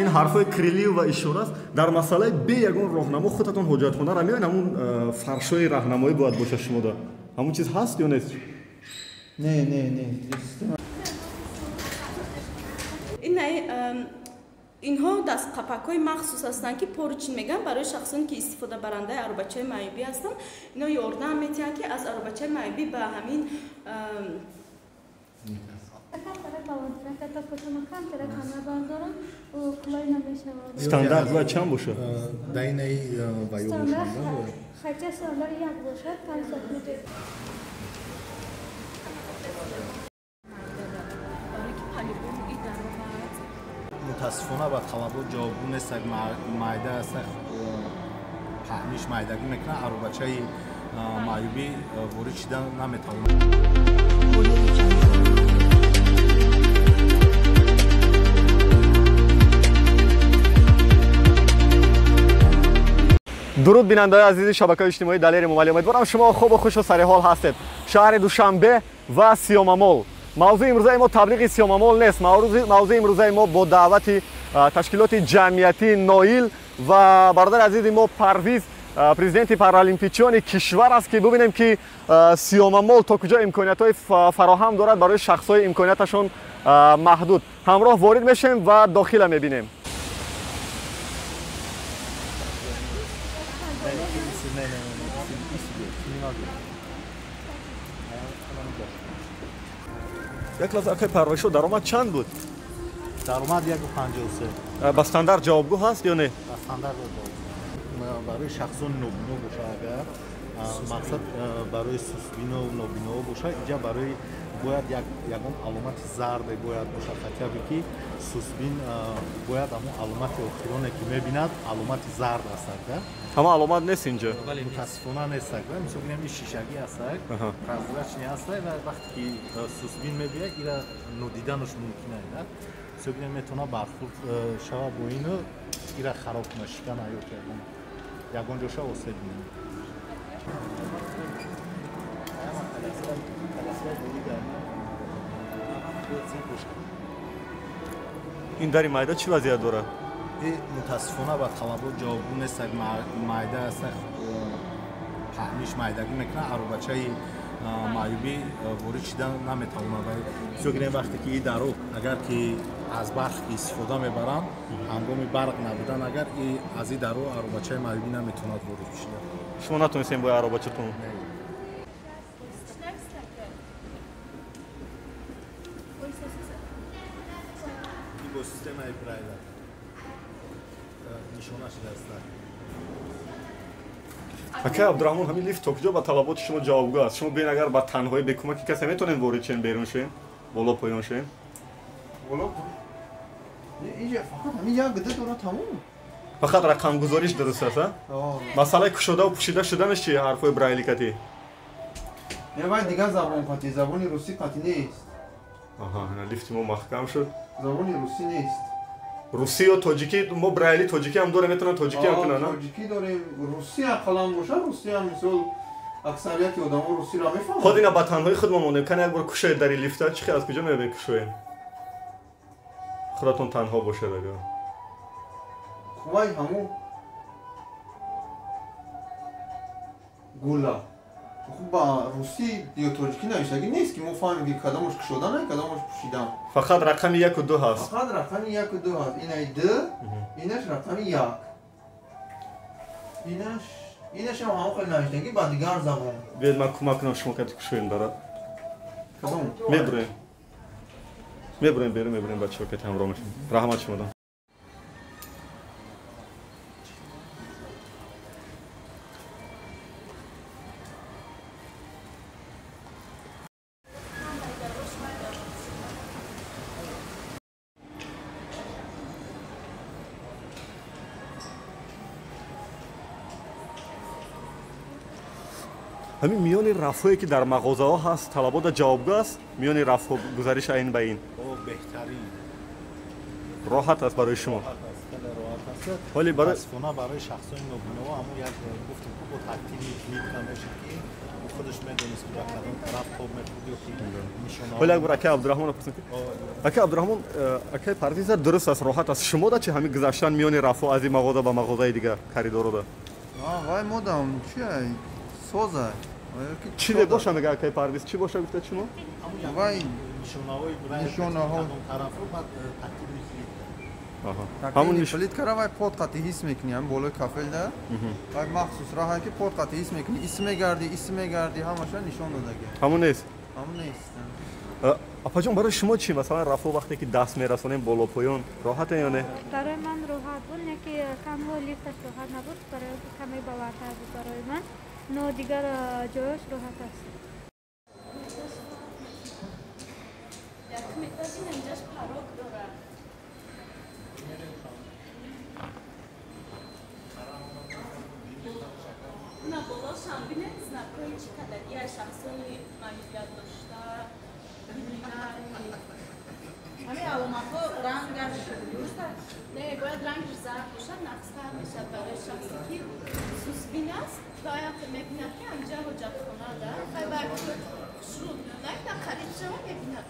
Ин ҳарфҳои кириллию ва ишора аст. Дар масъалаи бе ягон роҳнамо худатон ҳоҷатхонаро меоед, ҳамун фаршои раҳнамоӣ бояд бошад шумода. Ҳамун чиз ҳаст ё нест? Не, не, не. Инҳо дастқапакҳои махсус ҳастанд, ки поручень мегӯянд, барои шахсоне ки истифодабарандаи аробачаи маъюбӣ ҳастанд. Ино ёрдам метиҳанд, ки аз аробачаи маъюбӣ ба ҳамин стандарт бояд чанд бошад? Мутаассифона ба талабот ҷавобгӯ нест. Майда аст, паҳниш майдагӣ мекунад, аробачаи маъюбӣ ворид шида наметавонад. Дуруд бинандаҳои азизи шабакаи иҷтимоии Далери Эмомалӣ. Умедворам шумо хубу хушу сариҳол ҳастед. Шаҳри Душанбе ва Сиёмамол. Мавзӯи имрӯзаи мо таблиғи Сиёмамол нест. Мавзӯи имрӯзаи мо бо даъвати ташкилоти ҷамъиятии Ноил ва бародари азизи мо Парвиз, президенти паралимпичиёни кишвар аст, ки бубинем, ки Сиёмамол то куҷо имкониятҳои фароҳам дорад барои шахсҳои имконияташон маҳдуд. Ҳамроҳ ворид мешавем ва дохила мебинем. Як лаҳза, акай Парваришо, даромад чанд буд? Даромад 1,53. Ба стандарт ҷавобгӯ ҳаст ё не? Ба стандарт ҷавобгӯ. Барои шахсони нобино бошад, агар мақсад барои сусбино нобиноҳо бошад, инҷа барои бояд ягон аломати зарде бояд бошад, хотя бы ки сусбин бояд ҳамон аломати охироне ки мебинад, аломати зард аст. Ҳама аломат нест инҷо? Мутаассифона нест. Мисол гирем, ин шишагӣ аст, прозрачный аст, ва вақте ки сусбин мебиёд, ира нодиданаш мумкин аст. Мисол гирем, метавонад бархӯрд шавад бо ину, ира хароб кунад, шикана ё ягон ҷоша осеб бинад. Ин дари майда чӣ вазъият дорад? Мутаассифона ба талабот ҷавобгӯ нест. Майда аст, паҳниш майдагӣ мекунад, аробачаи маъюбӣ ворид шида наметавонад. Мисол гирем, вақте ки и даро агар ки аз барқ истифода мебаранд, ҳангоми барқ набудан, агар аз и даро аробачаи маъюбӣ наметавонад ворид шида. Шумо натонистем бо аробачатон? Бо системаи Брайля нишона шудааст. Акай Абдураҳмон, ҳамин лифт то куҷо ба талаботи шумо ҷавобгӯ аст? Шумо бин, агар ба танҳоӣ бе кӯмаки касе метавонем ворид шавем, берун шавем, боло поён шавем? Боло инҷа фақат ҳамин як гида дорад, тамом. Фақат рақамгузориш дуруст аст, а? Масъалаи кушодаву пӯшида шуданаш чи, ҳарфҳои брайли катӣ? Не, вай дигар забон қатӣ, забони русӣ қатӣ нест. Аҳа, лифти мо маҳкам шуд. Забони русӣ нест. Русӣ ё тоҷикӣ? Мо брайли тоҷикӣ ҳам дорем, метавонанд тоҷикӣ ҳам кунанд, а? Тоҷикӣ дорем, русӣ ақаллан бошад, русӣ ҳам мисол аксарияти одамо русиро мефаҳманд. Худ ина ба танҳои худмон монем, кани як бор кушоед дари лифта, чӣ аз куҷо меёбем кушоем? Худатон танҳо бошед агар. Вай ҳамун гула. Хуб, ба русӣ ё тоҷикӣ навиштагӣ нест, ки мо фаҳмем, ки кадомаш кушодан, кадомаш пӯшидан. Фақат рақами 1 ва 2 ҳаст. Фақат рақами 1 ва 2 ҳаст. Инай д, инаш рақами 1. Инашам ҳамон хел навиштагӣ ба дигар забон. Биёед, ман кӯмак кунам шумо, кати кушоем дара. Кадом? Мебурем. Мебурем берун, мебурем, бачаҳо кати ҳамроҳ мешавем. Раҳмат шумодан. Ҳамин миёни рафҳое ки дар мағозаҳо ҳаст, талабота ҷавобгӯ аст? Миёни рафҳо гузариш айн ба ин беҳтарин роҳат аст барои шумо? Ҳоли барои шахсони нобиноҳо ҳамон як гуфтем, ку бо тактили кнопка мешид, ки Худаш медонист ки ба кадом тараф тоб мехӯрд ё ки нишонаҳо. Ҳоло як бор акай Абдураҳмонро пурсем ки акай Абдураҳмон, акай Парвиза дуруст аст, роҳат аст. Шумо да чи ҳамин гузаштан миёни рафҳо аз ин мағоза ба мағозаи дигар коридорода? Вай модам чи соза. Чӣ боша мега акай Парвиз? Чӣ боша гуфта шумо? Вай нишонаҳои нишонаҳо тарафро баъд тактили Ҳамун ҳамун плиткара вай под қати ҳис мекунӣ, ҳам болои кафелда вай махсус раҳае ки под қати ҳис мекунӣ, ис мегарди, ис мегарди, ҳамаша нишон додаги. Ҳамун нест? Ҳамун нест. Апаҷон, барои шумо чӣ масалан рафҳо вақте ки даст мерасонем боло поён роҳате ё не? Барои ман роҳат буд, не ки танҳо лифташ роҳат набуд, барои каме баландтар буд барои ман, но дигар ҷояш роҳат аст. Якум этаж инҷаш парок дорад. На болошам бинед знакҳои чӣ қадар я шахсони маъюбият дошта, ҳамин аломатҳо рангаш дуруст аст? Не, бояд рангаш зард бошад, нақстар мешавад барои шахсе ки сусбин аст ва мебинад ки анҷа ҳоҷатхона да хай ба хушрӯ на қариб шава мебинад.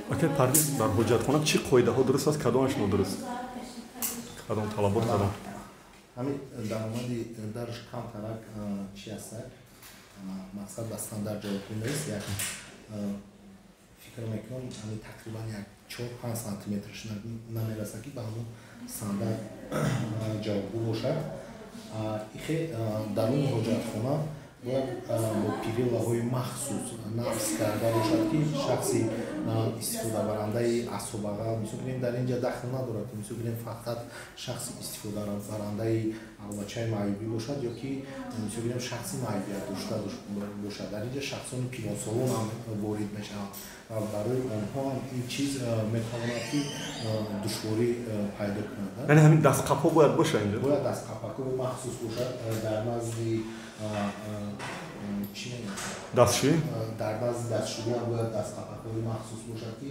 Акай Парвиз, дар ҳоҷатхона чӣ қоидаҳо дуруст аст, кадомаш нодуруст? Кадом талабот, кадом? Ҳамин даромади дарш камтарак чи ҳастак, мақсад ба стандарт ҷавобгӯ нест. Як фикр мекунам ҳамин тақрибан як 4-5 сантиметрш намерасад ки ба ҳамон стандарт ҷавобгӯ бошад. Ихе даруни ҳоҷатхона бояд бо перилаҳои махсус нафс карда бошад ки шахси истифодабарандаи асобаға, мисол гирем, дар ин ҷа дахл надорад, мисол гирем, фақат шахси истифодабарандаи албачаи маъюбӣ бошад ё ки мисол гирем шахси маъюбият дошта бошад. Дар ин ҷа шахсони пиронсолон ҳам ворид мешаванд ва барои онҳо ҳам ин чиз метавонад ки душворӣ пайдо кунад. Яъне ҳамин дастқапҳо бояд бошад инҷо? Бояд дастқапакҳои махсус бошад дар назди чӣ мегӯянд? Дастшӯӣ? Дар назди дастшӯӣ ҳам бояд дастқапакҳои махсус бошад ки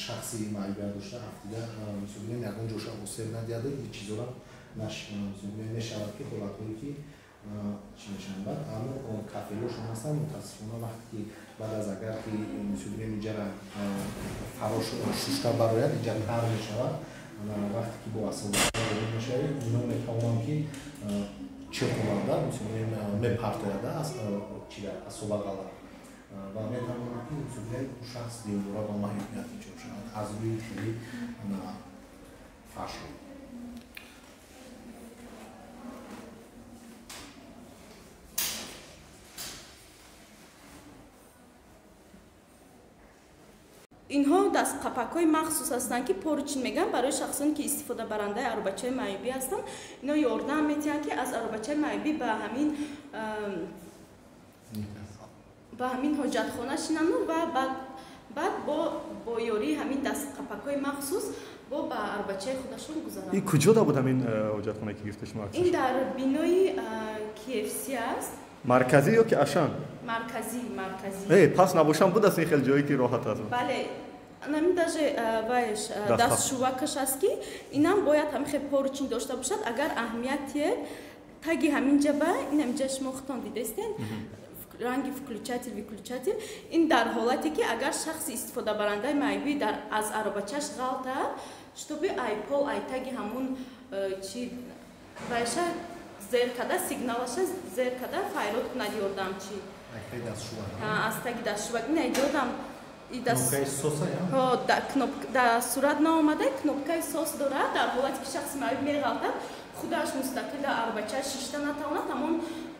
шахси маъюбият дошта афтида, мисол гирем, ягон ҷоша осеб надиҳаду ин чизоро нашиканад. Мисол гирем, мешавад ки ҳолатҳое ки чӣ мешаванд. Баъд аммо кафелошон ҳастанд, мутаассифона вақте ки баъд аз агар ки мисол гирем инҷара фарош шушта барояд, инҷа тар мешавад. Вақте ки бо асобҳо ворид мешавед, ино метавонанд ки чиқонанда, мисол гирем, мепартояда аз чида асобағала ва метавонад ки мисол гирем шахс дилбора ба маъюбият дучор шавад аз рӯи хеле фаршо. Инҳо дастқапакҳои махсус ҳастанд ки поручень мегӯянд барои шахсоне ки истифодабарандаи аробачаи маъюбӣ ҳастанд. Ино ёрдам метиҳанд ки аз аробачаи маъюбӣ ба ҳамин ҳоҷатхона шинанду ва баъд бо ёрии ҳамин дастқапакҳои махсус бо ба аробачаи худашон гузаранд. Ин куҷода буд ҳамин ҳоҷатхонае ки гирифта шумо аксаш? Ин дар бинои KFC аст. Марказӣ ё ки Ашан? Марказӣ, марказӣ. Пас набошам буд аст ин хел ҷое ки роҳат аст. Бале, ҳамин даже вайш дастшӯвакаш аст ки инам бояд ҳамин хел поручень дошта бошад. Агар аҳамият диҳед, таги ҳамин ҷаба, ин ҳаминҷа шумо худтон дидастед, ранги включатель, выключатель, ин дар ҳолате ки агар шахси истифодабарандаи маъюбӣ аз аробачаш ғалтад, чтобы ай пол, ай таги ҳамун чи вайша зер када, сигналаша зер када файрод кунад ёрдамчӣ. Аз таги дастшӯвак. Ин айҷодам дар сурат наомада кнопкаи сос дорад. Дар ҳолате ки шахси маъюб меғалтад, худаш мустақил дар арбача шишта натавонад, ҳамон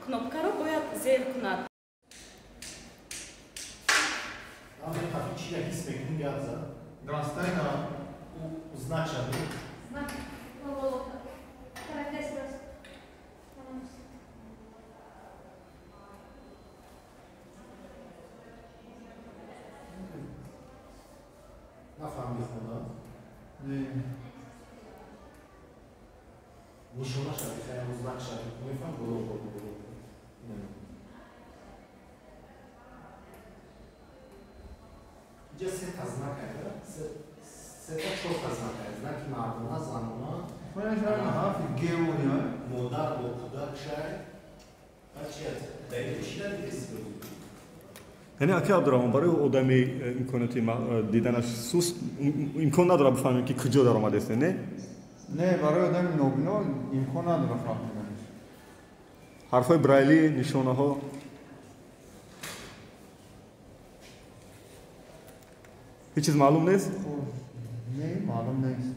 кнопкаро бояд зер кунад. Нафаҳмиди хона? Не. Нишона шави, хаям знак шави. Мефаҳм боло боло боло. Инҷа сета знак ая, сета чорта знак ая. Знаки мардона, занона. Ҳарфи геония. Модар бо кӯдак шай. Баъд чи аст? Дар чи надидеси? Яъне аки Абдурахмон, барои одами имконоти диданаш суст имкон надорад бифаҳмем, ки куҷо даромадест, не? Не, барои одами нобино имкон надорад фаҳмиданаш. Ҳарфҳои брайли, нишонаҳо. Ҳеҷ чиз маълум нест? Не, маълум нест.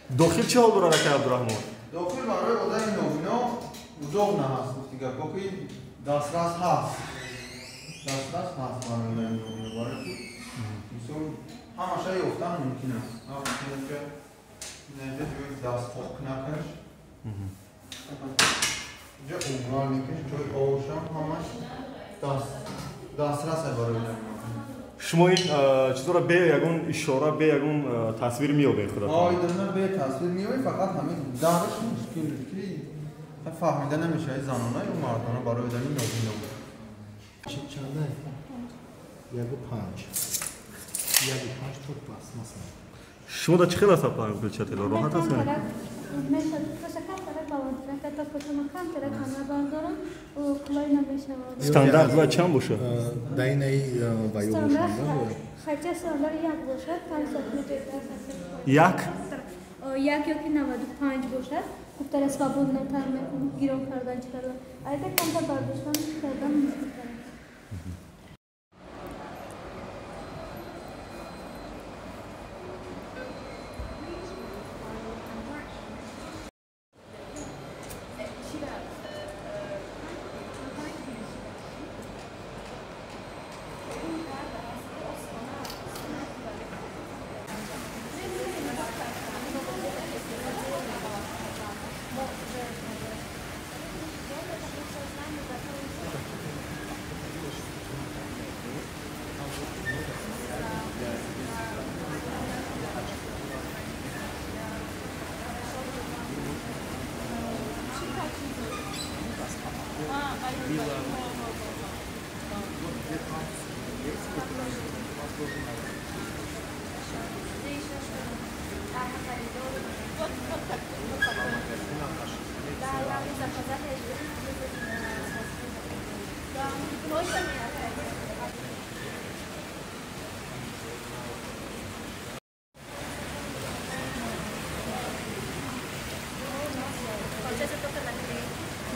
Дохил чӣ ҳол дорад, аки Абдурахмон? Дохил барои одами нобино удобно ҳаст, гуфти гап, ки дастрас ҳаст. Дастрас ҳаст барои одами нобино, барои ки мисол ҳамаша ёфтан мумкин аст. Ҳамаша инҷа ҷои дастпокунакаш, инҷа умывальникаш, ҷои овошам ҳамаш дастрас аст барои одами нобино. Шумо ин чизоро бе ягон ишора, бе ягон тасвир меёбед худатон? Оидона бе тасвир меёбед, фақат ҳамин дараш мушкил ки фаҳмида намешавад занона ё мардона барои одами нобино. Чанда? 1.5. 1.5 то пластмасс. Шумо да чӣ хел аст панҷчатело? Роҳат аст? Стандарт ва чанд бошад? Даинаи ва ё бошад? Хотя стандарт як бошад, 5 сантиметр. Як? Як ё ки 95 бошад. Хубтар свободнотар гирон кардан чӣ кардан. Агар камтар бардоштан кардан мушкилтар аст.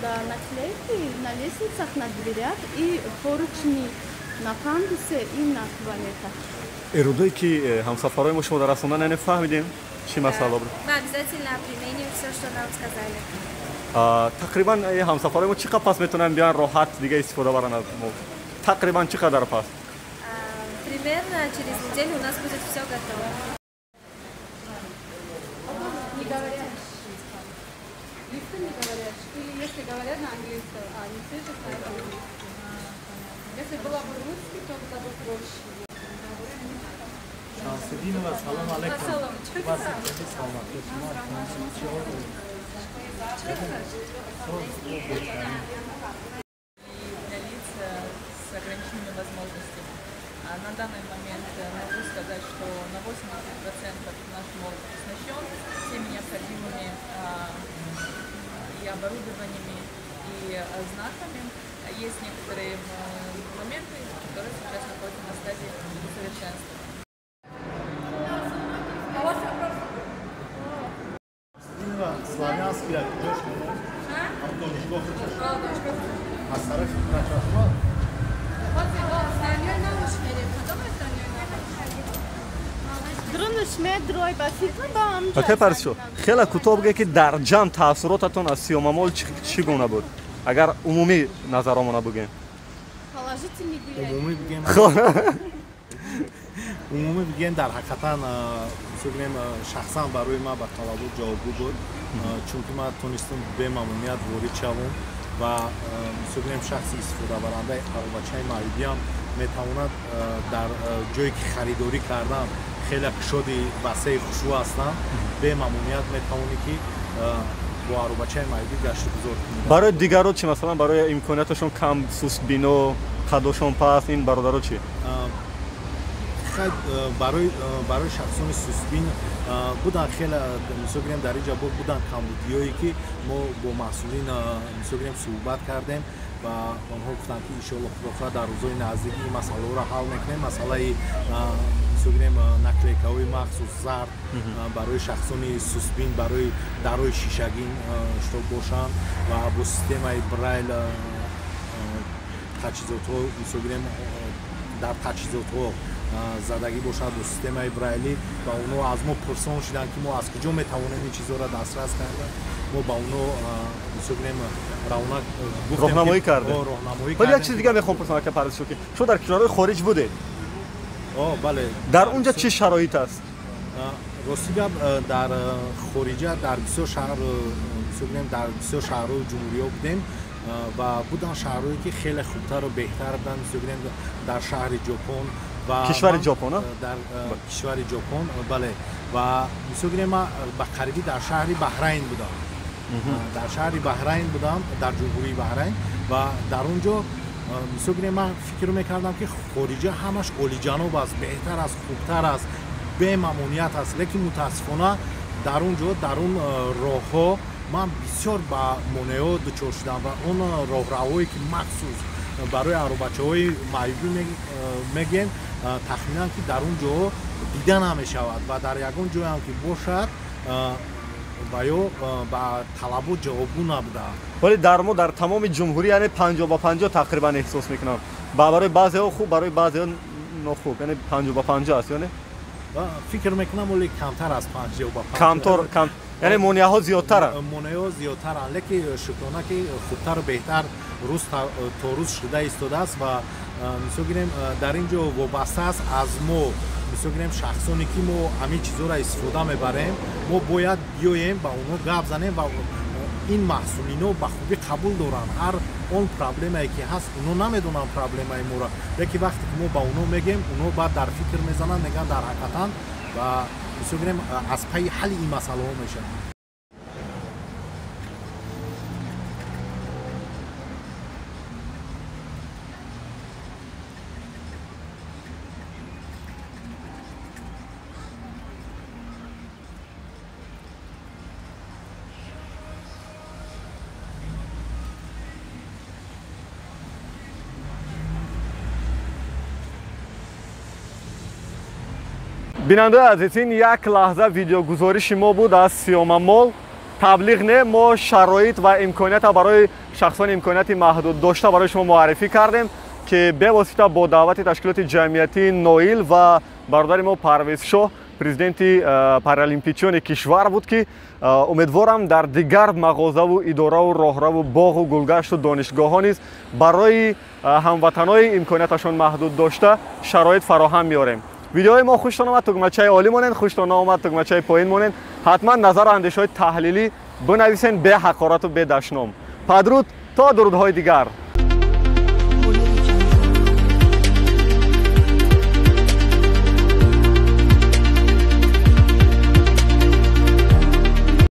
Да, наклейки на лестницах, на дверях и поручни на пандусе и на туалетах. Эрудое ки ҳамсафарҳои мо шумо дар расондан, яъне фаҳмидем чӣ масъала буд? Мы обязательно применим все, что нам сказали. Тақрибан ҳамсафарҳои мо чӣ қадр пас метавонанд биёян роҳат дига истифода баранд аз мо? Тақрибан чӣ қадар пас? Примерно через неделю у нас будет все готово. Не говорят. Лифты не говорят. Или если говорят на английском, а не все же знают английский. Если было бы русский, то было бы проще. Шамсудинова, салом алейкум. Для лиц с ограниченными возможностями. На данный момент могу сказать, что на 80% наш мол оснащен всеми необходимыми и оборудованиями, и знаками. Есть некоторые моменты, которые сейчас находятся на стадии усовершенствования. Славянский аз тарафи прокуратура. Зурш медрой ба фикрам ба ҳамҷо. Акай Парсишо, хеле кӯтоҳ бигӯед, ки дар ҷамъ таассуротатон аз Сиёмамол чӣ гуна буд? Агар умумӣ назаромона бигӯем. Положительный гӯем. Умумӣ бигӯем. Умумӣ бигӯем, дар ҳақиқатан бигӯем, шахсан барои ман ба талабот ҷавобгӯ буд, чунки ман тонистам бемамнуният ворид шавам ва бигӯем, шахси истифодабарандаи аробачаи маъюбиам метавонад дар ҷое ки харидорӣ кардан хеле кушоди васеи хушрӯ ҳастанд, бемамнуният метавонӣ ки бо аробачаи маъюбӣ гаштугузор кунӣ. Барои дигаро чӣ, масалан барои имконияташон кам, сустбино, қадошон паст, ин бародаро чӣ? Барои шахсони сустбин буданд хеле, мисол гирем, дар инҷа буданд камбудиҳое ки мо бо масъулин, мисол гирем, суҳбат кардем ва онҳо гуфтанд ки иншоалло худо хоҳад дар рӯзҳои наздик ин масъалаҳоро ҳал мекунем. Масъалаи, мисол гирем, наклейкаҳои махсус зард барои шахсони сустбин, барои дарҳои шишагин чтоб бошанд ва бо системаи Брайл таҷҳизотҳо, мисол гирем, дар таҷҳизотҳо задагӣ бошад бо системаи Брайлӣ. Ва онҳо аз мо пурсон шуданд ки мо аз куҷо метавонем ин чизҳоро дастрас карда. Мо ба онҳо, мисол гирем, равона роҳнамоӣ кардем. Роҳнамоӣ. Вале як чиз дигар мехоҳам пурсам, ака Парвизшо, ки шумо дар кишварҳои хориҷ будед. Бале. Дар онҷа чӣ шароит аст? Рости гап, дар хориҷа дар бисёр шаҳр, мисол гирем, дар бисёр шаҳрҳои ҷумҳуриҳо будем ва буданд шаҳрҳое ки хеле хубтару беҳтар буданд. Мисол гирем, дар шаҳри Ҷопон ва кишвари Ҷопон, дар кишвари Ҷопон, бале. Ва мисол гирем, ман ба қарибӣ дар шаҳри Баҳрайн будам. Дар шаҳри Баҳрайн будам, дар ҷумҳурии Баҳрайн, ва дар он ҷо, мисол гирем, ман фикр мекардам ки хориҷа ҳамаш олиҷаноб аст, беҳтар аст, хубтар аст, бемамоният аст, лекин мутаассифона дар он ҷо, дар он роҳҳо ман бисёр ба монеаҳо дучор шудам ва он роҳравҳое ки махсус барои аробачаҳои маъюбӣ мегӯем, тахминан ки дар он ҷоҳо дида намешавад ва дар ягон ҷоям ки бошад, ва ё ба талабот ҷавобгӯ набудаанд. Вале дар мо дар тамоми ҷумҳурӣ, яъне 50-50 тақрибан эҳсос мекунам. Барои баъзеҳо хуб, барои баъзеҳо нохуб, яъне 50-50 аст, ё не? Фикр мекунам, оле камтар аз 50-50. Камтар, кам, яъне монеаҳо зиёдтаранд. Монеаҳо зиёдтаранд, лекин шукрона ки хубтару беҳтар рӯз то рӯз шуда истодааст ва, мисол гирем, дар ин ҷо вобаста аст аз мо, мисол гирем, шахсоне ки мо ҳамин чизҳоро истифода мебарем, мо бояд биёем ба онҳо гап занем ва ин маҳсулино ба хубӣ қабул доранд. Ҳар он проблемае ки ҳаст, онҳо намедонанд проблемаи моро, лекин вақте ки мо ба онҳо мегӯем, онҳо баъд дар фикр мезананд, мегӯянд дар ҳақиқатан, ва мисол гирем, аз пайи ҳалли ин масъалаҳо мешаванд. Бинандаи азиз, ин як лаҳза видеогузориши мо буд аз Сиёмамол. Таблиғ не, мо шароит ва имкониятро барои шахсони имконияти маҳдуд дошта барои шумо муаррифӣ кардем, ки бевосита бо даъвати ташкилоти ҷамъиятии Ноил ва бародари мо Парвизшоҳ, президенти паралимпичиёни кишвар буд, ки умедворам дар дигар мағозаву идораву роҳраву боғу гулгашту донишгоҳҳо низ барои ҳамватанои имконияташон маҳдуд дошта шароит фароҳам меорем. Видеои мо хуштон омад, тугмачаи олӣ монед, хуштон наомад, тугмачаи поин монед. Ҳатман назару андешаҳои таҳлилӣ бинависен, бе ҳақорату бе дашном. Падруд то дурудҳои дигар.